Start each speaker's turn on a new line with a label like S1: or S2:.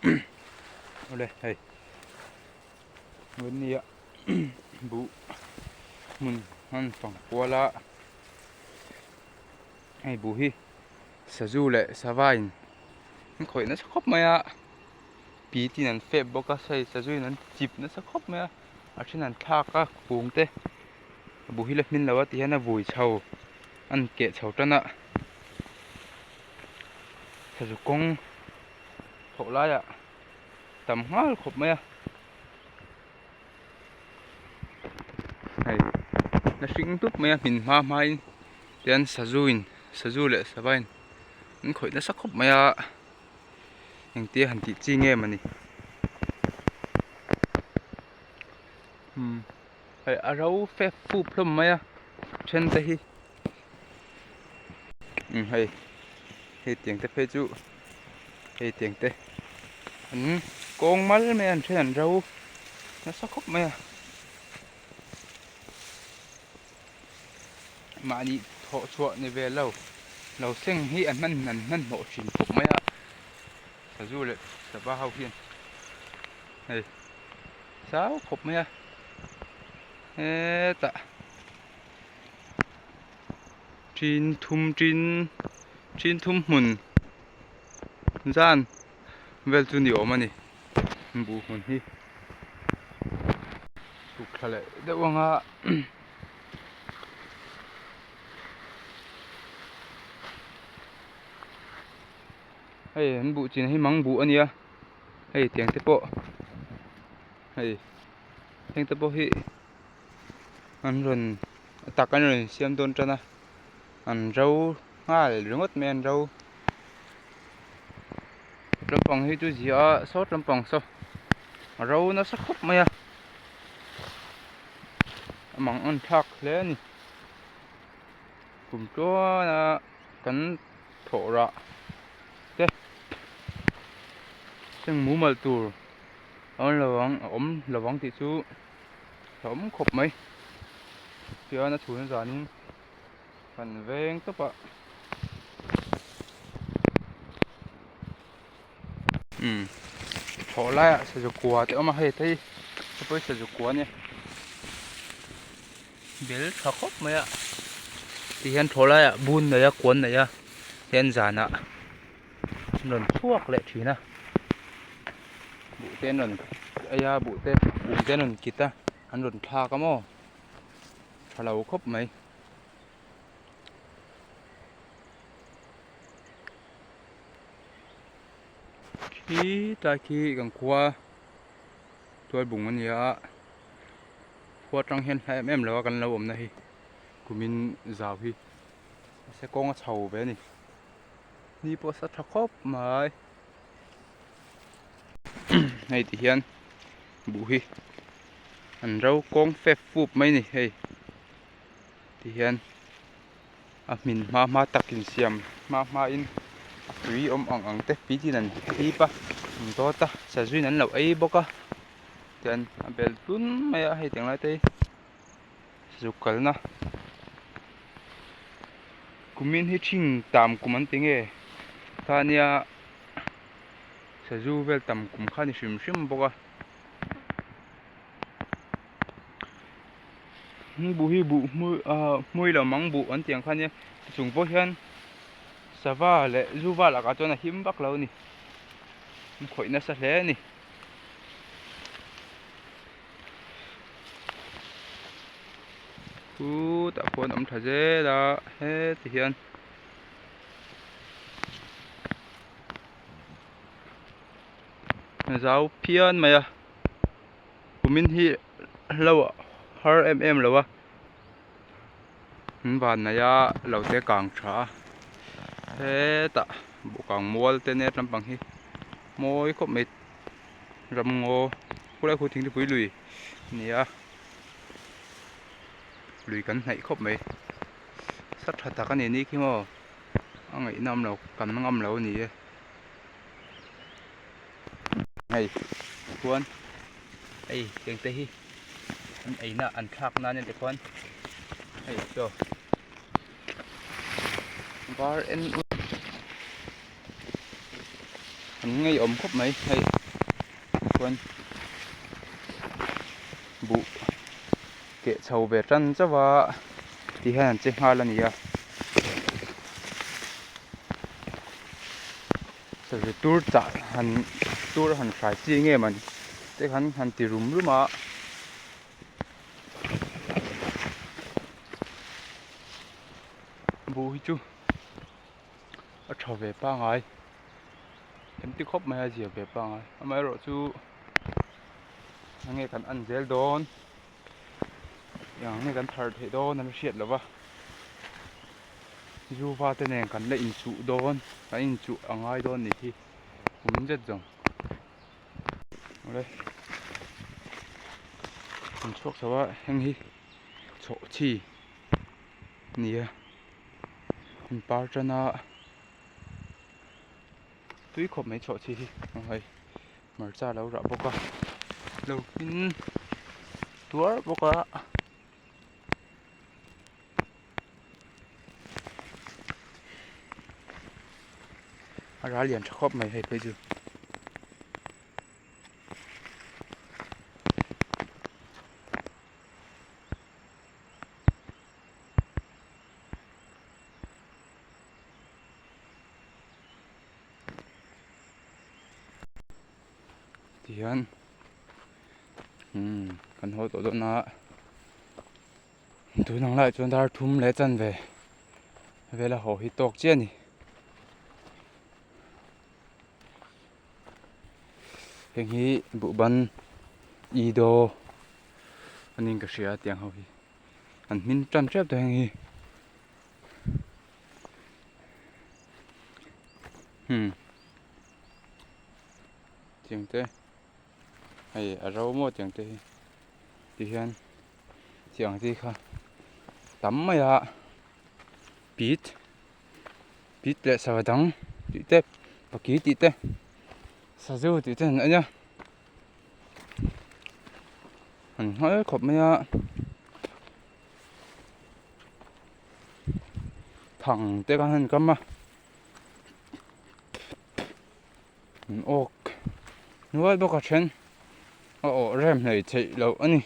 S1: Awle hei Vawnia buh hmun an fang kual a hei buh hi sazu leh sava in an khawih nasa khawp mai a pi tin an fep bawk a hei sazu in an chip nasa khawp mai a a then an thlak a kung te buh hi la hmin lo a ti hian a vui chho an keh chho tan a sazu kawng thawh laiah tam nghal khawp mai a hei la hring dup mai a hmin hma hma in tian sazu in sazu leh sava in an khawih nasa khawp mai a engtia han tih chi nge mawni umm hei a ro fep fup hlawm mai a then te hi umm hei hei tiang te phei chu hei tiang te an kawng mal mai a an then an ro nasa khawp mai a mahni thawh chhuah ni ve lo lo seng hi an hman an hmanhmawh thin khawp mai a sazu leh sava ho hian hei zau khawp mai a hetah. Tin thum tin tin thum hmun zan vel chu ni awm a ni buh hmun hi chhuk thla leh deuh ang a hei an buh chin hi mang buh a nia hei tiang te pawh hei heng te pawh hi. An rawn a tak an rawn siam dawn tan a an ro nghal ringawt mai a an ro lampang hi chu ziah a sawt lampang saw a ro nasa khawp mai a a mang an thlak hle a ni kum tluana kan thawh rah te seng mumal tur a awm lo ang a awm lo ang tih chu. A awm khawp mai tichuan a chhun zanin kan veng tawp a umm thlawh laiah sazu kua te a awm a hei te hi hei pawh hi sazu kua a nia bel tha khawp mai a tihian thlawh laiah bun nei a kuan nei a tihian zanah an rawn chhuak leh thin a buh te an rawn ei a buh te kum te an rawn kit a an rawn thlak a maw tha lo khawp mai. Khi tlai khi kan khua tualbung a ni a khua atang hian hla em em lo a kan lo awmna hi kumin zau hi mahse kawng a chho ve a ni. Ni pawh a sa tha khawp mai hei ti hian buh hi an ro kawng fep fup mai a ni hei ti hian a hmin hma hma tak insiam hma hma in a tui awm ang ang te pitin an hlip a an dawt a sazuin an lo ei bawk a tian a bel tlun mai a hei tiang lai te hi zuk kalna. Kumin hi ṭhing tam kum an ti nge khania sazu vel tam kum kha a ni hrim hrim bawk a buh hi buh hmui ah hmui lo mang buh an tih ang kha ania chung pawh hian sava leh zu val ah chuan a him vak lo a ni an khawih nasa hle a ni. Khutah khuan a awm tha zel a heti hian zau phian mai a kumin hi hlo a har em em lo a an van nei a lo te kang tha a hetah bawhkang mual te net lampang hi mawi khawp mai. Ramngaw khulai khu thingthupui lui a ni a lui kan hnaih khawp mai sa tha tak a ni ni khi maw a ngaihna awm lo kan ngam lo a ni e hei khuan hei tiang te hi an eina an thlak nan te khuan hei chaw var en. An ngeiawm khawp mai hei chuan buh keh chho ve tan chauh a ti hian an che nghal a ni a sazu tur chah han tur han hrai chi nge mawni te khan han ti rum rum a. Buh hi chu a tha ve pangai kan ti khawp mai a zia ve pangai amaherawh chu enge kan en zel dawn eng nge kan thar theih dawn an hriat loh va zuva te nen kan la inchuh dawn kan inchuh a ngai dawn ni hi kum zet zawng awle an chhuak chho a heng hi chhawhchhi a ni a an par tan a tui khawp mai chhawhchhi hi hei hmarcha a lo rah bawk a lo hmin tuar bawk a. A ral lian tha khawp mai hei phei chu. Tihian umm kan haw tawh dawn a. Tun ang laiah chuan dar thum leh chanve vela haw hi tawk chiah a ni. Heng hi buhban i daw a niin ka hria tiang ho hi an hmin tan tep tawh heng hi. Hmm tiang te hei a ro maw tiang te hi tihian. Tiang te kha tam mai a pit pit leh sava dang tih te paki tih te sazu tih te an en a an nghal khawp mai a thang te khan an kam a an awk nual bawk a then a awh rem hleih theih loh a ni.